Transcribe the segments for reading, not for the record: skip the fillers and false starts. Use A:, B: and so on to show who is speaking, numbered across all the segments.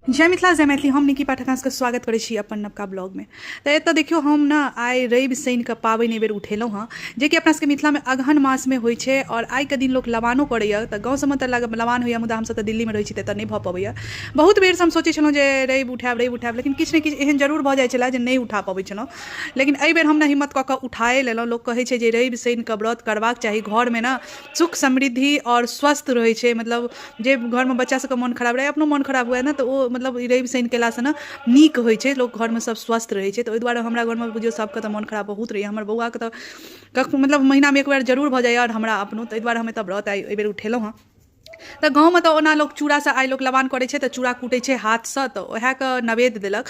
A: जय मिथिला, जय मैथिली। हम निकी पाठक अहाँसभके स्वागत करै छी अपन नवका ब्लॉगमे। तऽ एतऽ देखियौ, हम ने आइ रवि शनिके पाबनि एहिबेर उठेलहुँ हँ, जेकि अपना सबके मिथिलामे अगहन मासमे होइ छै आओर आइके दिन लोक लबानो करैए। तऽ गाँव सबमे तऽ लबान होइए, मुदा हमसब तऽ दिल्लीमे रहै छी तऽ एतऽ नहि भऽ पबैए। बहुत बेरसँ हम सोचै छलहुँ जे रवि उठायब, रवि उठायब, लेकिन किछु ने किछु एहन जरूर भऽ जाइ छलै जे नहि उठा पबै छलहुँ। लेकिन एहिबेर हम ने हिम्मत कऽ कऽ उठाए लेलहुँ। लोक कहै छै जे रवि शनिके व्रत करबाक चाही, घरमे ने सुख समृद्धि आओर स्वस्थ रहै छै। मतलब जे घरमे बच्चा सबके मोन खराब रहै, अपनो मोन खराब हुए ने, तऽ ओ मतलब रवि शनि केलासँ ने नीक होइ छै, लोक घरमे सब स्वस्थ रहै छै। तऽ ओहि दुआरे हमरा घरमे बुझियौ सबके तऽ मोन खराब बहुत रहैए। हमर बौआके तऽ कखनो मतलब महीनामे एक बेर जरूर भऽ जाइए आओर हमरा अपनो। ताहि दुआरे हम एतऽ व्रत आइ एहिबेर उठेलहुँ हँ। तऽ गाँवमे तऽ ओना लोक चूड़ासँ आइ लोक लबान करै छै, तऽ चूड़ा कूटै छै हाथसँ, तऽ उएहके नवेद देलक।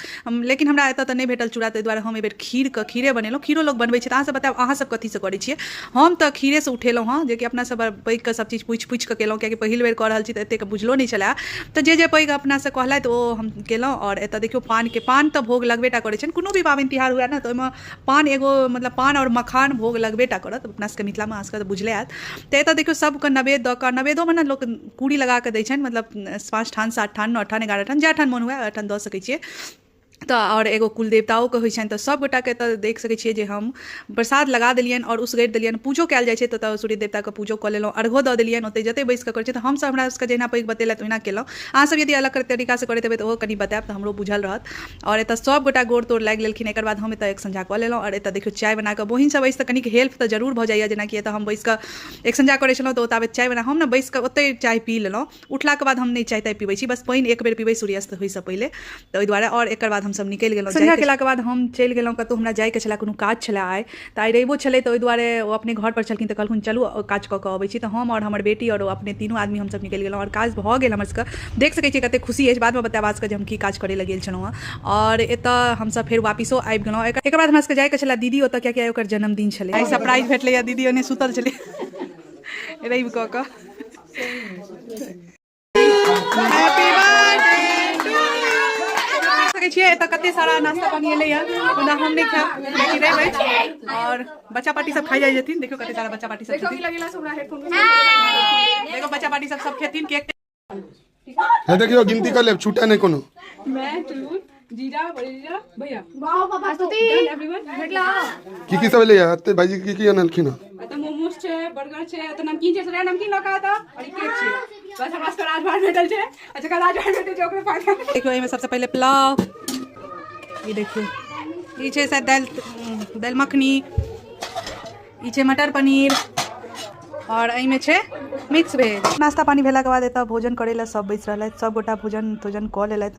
A: लेकिन हमरा एतऽ तऽ नहि भेटल चूड़ा, ताहि दुआरे हम एहिबेर खीरके खीरे बनेलहुँ। खीरो लोक बनबै छै। तऽ अहाँसभ बतायब, अहाँसभ कथीसँ करै छियै? हम तऽ खीरेसँ उठेलहुँ हँ, जेकि अपनासँ पैघके सभ चीज पूछि पूछि कऽ केलहुँ, कियाकि पहिल बेर कऽ रहल छी तऽ एतेक बुझलो नहि छलए। तऽ जे जे पैघ अपनासँ कहलथि, ओ हम केलहुँ। आओर एतऽ देखियौ, पानके पान तऽ भोग लगबे टा करै छनि। कोनो भी पाबनि तिहार हुए ने, तऽ ओहिमे पान एगो मतलब पान आओर मखान भोग लगबे टा करत अपना सबके मिथिलामे, अहाँ सबके तऽ बुझले हैत। तऽ एतऽ देखियौ, सबके नवेद दऽ कऽ, नवेदोमे ने लोक कुड़ी लगा कऽ दै छनि, मतलब 5 ठान, 7 ठान, 9 ठान, 11 ठान, जए ठान मोन हुए ओए ठान दऽ सकै छियै। तऽ आओर एगो कुलदेवताओके होइ छनि। तऽ सभगोटाके एतऽ देख सकै छियै जे हम प्रसाद लगा देलियनि आओर उसगरि देलियनि। पूजो कयल जाइ छै, तऽ ओतऽ सूर्य देवताके पूजो कऽ लेलहुँ, अर्घो दऽ देलियनि ओतहि जतहि बैसि कऽ करै छै। तऽ हमसभ हमरा सबके जहिना पैघ बतेलथि, ओहिना केलहुँ। अहाँसभ यदि अलग तरीकासँ करैत हेबै तऽ ओहो कनि बतायब, तऽ हमरो बुझल रहत। आओर एतऽ सभगोटा गोर तोर लागि लेलखिन। एकर बाद हम एतऽ एक संझा कऽ लेलहुँ। आओर एतऽ देखियौ, चाय बना कऽ, बहिन सब अछि तऽ कनिक हेल्प तऽ जरूर भऽ जाइए। जेनाकि एतऽ हम बैसि कऽ एक संझा करै छलहुँ, तऽ ओ ताबे चाय बना, हम ने बैसि कऽ ओतहि चाय पी लेलहुँ। उठलाके बाद हम नहि चाय ताय पीबै छी, बस पानि एक बेर पीबै सूर्यास्त होइसँ पहिले, तऽ ओहि दुआरे। आओर एकर बाद हमसभ निकलि गेलहुँ। संझा केलाके बाद हम चलि गेलहुँ कतहु, हमरा जाइके छलै, कोनो काज छलै आइ। तऽ आइ रविओ छलै, तऽ ओहि दुआरे ओ अपने घरपर छलखिन, तऽ कहलखिन चलू, काज कऽ कऽ अबै छी। तऽ हम आओर हमर बेटी आओर ओ अपने तीनू आदमी हमसभ निकलि गेलहुँ आओर काज भऽ गेल हमर सबके। देख सकै छियै कतेक खुशी अछि। बादमे बतायब अहाँ सबके जे हम की काज करै लए गेल छलहुँ हँ। आओर एतऽ हमसभ फेर वापिसो आबि गेलहुँ। एकर बाद हमरा सबके जाइके छलै दीदी ओतऽ, कियाकि आइ ओकर जन्मदिन छलै। आइ सरप्राइज भेटलैए, दीदी ओने सुतल छलै रवि कऽ कऽ। सकै छियै, एतऽ कते सारा नाश्ता पानी एलैया, मुदा हम नहि खायब कियाकि रवि अछि आओर बच्चा पार्टी सब खाइ जाइ छथिन। देखियौ, कते सारा बच्चा पार्टी सब छथिन। देखो, बच्चा पार्टी सब सब खेथिन केक।
B: हे देखियौ, गिनती कर लेब, छूटे नहि कोनो।
C: मैं, चुलबुल, जीजा, बड़े जीजा, भैया। Done everyone.
B: की की सब एलैया एते? भाईजी की की अनलखिन हँ?
C: एतऽ मोमोज छै, बर्गर छै, एतऽ नमकीन छै, सरिया नमकीन लऽ कऽ एतऽ, और ई केक छै। बस हमरा सबके राजभार भेटल छै आ जकरा राजभार भेटल छै ओकरे फायदा।
A: देखियौ, एहिमे सबसँ पहिले पुलाव, ई देखियौ, ई छै शायद दालि दालि मखनी, ई छै मटर पनीर आओर एहिमे छै मिक्स वेज। नाश्ता पानी भेलाके बाद एतऽ भोजन करै लए सब बैस रहलथि। सब गोटा भोजन तोजन कऽ लेलथि।